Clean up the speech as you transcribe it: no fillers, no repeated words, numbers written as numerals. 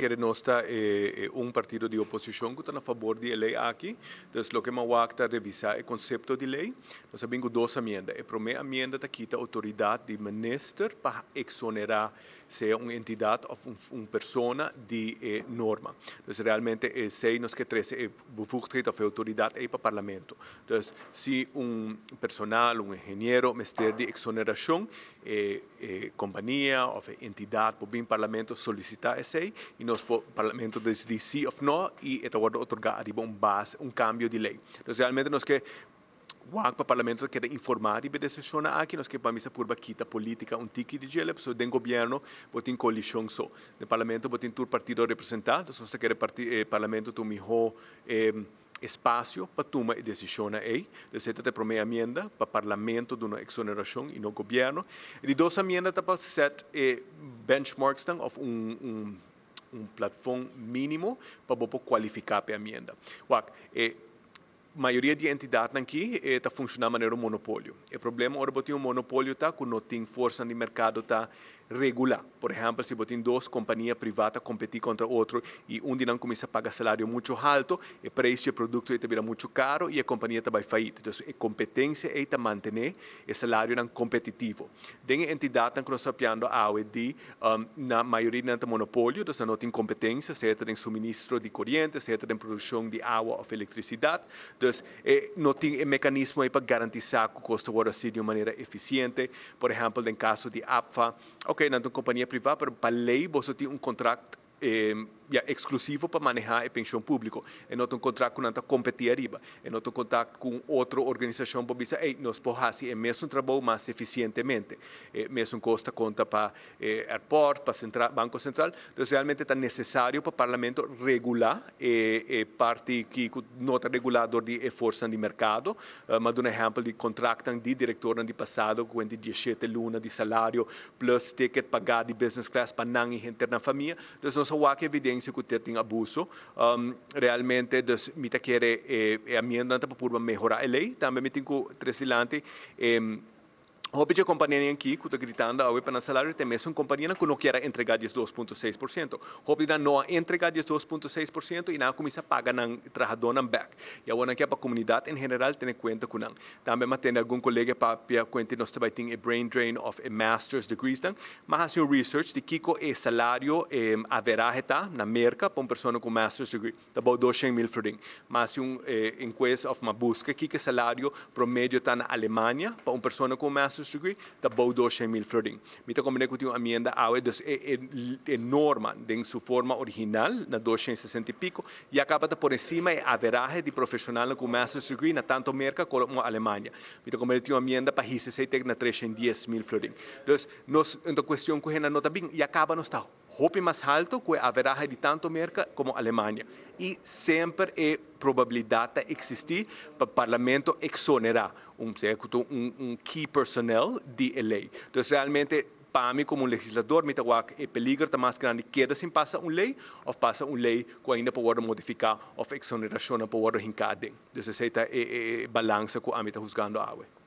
Kere nos ta e un partido di oposicion cu ta na fabor di e ley aki. Dus loke mi a wak ta revisa e concepto di ley. Nos a bin cu dos amienda. E prome amienda ta kita autoridad di minister pa exonera sea un entidad of un persona di e norma. Dus realmente esey nos ke trece e bevoegdheid of e autoridad ey pa Parlamento. Dus si un personal, un ingeniero mester di exoneracion, e compania of e entidad por bin Parlamento solicita esey y nos por Parlamento decidi si of no y e ta wordo otorga ariba un base, un cambio di ley. Dus realmente nos ke wak pa Parlamento ta keda informa riba e decisionnan aki, nos ke pa misa purba kita politica un tiki di djele, pasobra den gobierno bo tin coalicion so, den Parlamento bo tin tur partido representa, dus nos ta kere Parlamento ta un miho espacio pa tuma e decisionnan ey. Dus e ta e prome amienda pa Parlamento duna exoneracion y no gobierno. E di dos amienda ta pa set e benchmarksnan of un plafon minimo pa bo por cualifica pa e amienda. Wak, e mayoria di entidadnan aki ta funciona manera un monopolio. E problema ora bo tin un monopolio ta cu no tin forsanan di mercado ta regula. Por ehempel, si bo tin dos compania priva ta competi contra otro y un di nan cuminsa paga salario mucho halto, e prijs di e producto ey ta bira mucho caro y e compania ta bay faillito. Entonces, e competencia ey ta mantene e salarionan competitivo. Den e entidadnan cu nos ta papiando awe di, na mayoria di nan ta monopolio, dus nan no tin competencia, sea ta den suministro di coriente, sea ta den produccion di awa of electricidad. Dus, e no tin e mecanismo ey pa garantisa cu cos ta wordo haci di un manera eficiente. Por ehempel, den caso di APFA, ok, nan ta un compania priva, pero pa ley boso tin un contract ya exclusivo pa maneha e pensioen publico. E no ta un contract cu nan ta competi ariba. E no ta un contract cu un otro organisacion por bisa, ey, nos por haci e mesun trabou mas eficientemente. E mesun cos ta conta pa e airport, pa central, Banco Central. Dus realmente ta necesario pa Parlamento regula e parti ki cu no ta regula door di e forsanan di mercado. M'a duna ehempel di contractnan di directornan di pasado cu wenti 17 luna di salario plus ticket paga di business class pa nan y henter nan famia. Dus nos a wak evidencia cu te tin abuso. Realmente dus mi ta kere e amiendanan ta pa purba mehora e ley. Tambe mi tin cu tres dilanti e hopi dje companianan aki cu ta gritando awe pa nan salario ta e mesun companianan cu no kier a entrega 12.6%. Hopi di nan no a entrega 12.6% y nan a cuminsa paga nan trahadornan bek. Y awor nan kier pa comunidad en general tene cuenta cu nan. Tambe m'a tende algun colega papia cuenta nos ta bay tin e brain drain of e masters degrees nan. M'a haci un research di kico e salario averahe ta na Merca pa un persona cu masters degree. Ta bou 200,000 florin. M'a haci un encuesta of m'a busca kico e salario promedio ta na Alemania pa un persona cu un masters degree, ta bou 200,000 florin. Mi ta comprende cu tin un amienda awe, dus e norma den su forma original na 260 y pico ya caba ta por encima e averahe di profesionalnan cu un masters degree na tanto Merca como Alemania. Mi ta comprende tin un amienda pa hisa esey tek na 310,000 florin. Dus nos ta cuestion cu hende no ta bin, ya caba nos ta hopi mas halto cu e averahe di tanto Merca como Alemania. Y semper e probabilidad ta existi pa Parlamento exonera un, sea cu ta un key personnel di e ley. Dus realmente pa mi como un legislador mi ta wak e peliger ta mas grandi keda sin pasa un ley of pasa un ley cu ainda por wordo modifica of exoneracionnan por wordo hinca aden. Dus esey ta e balansa cu ami ta huzgando awe.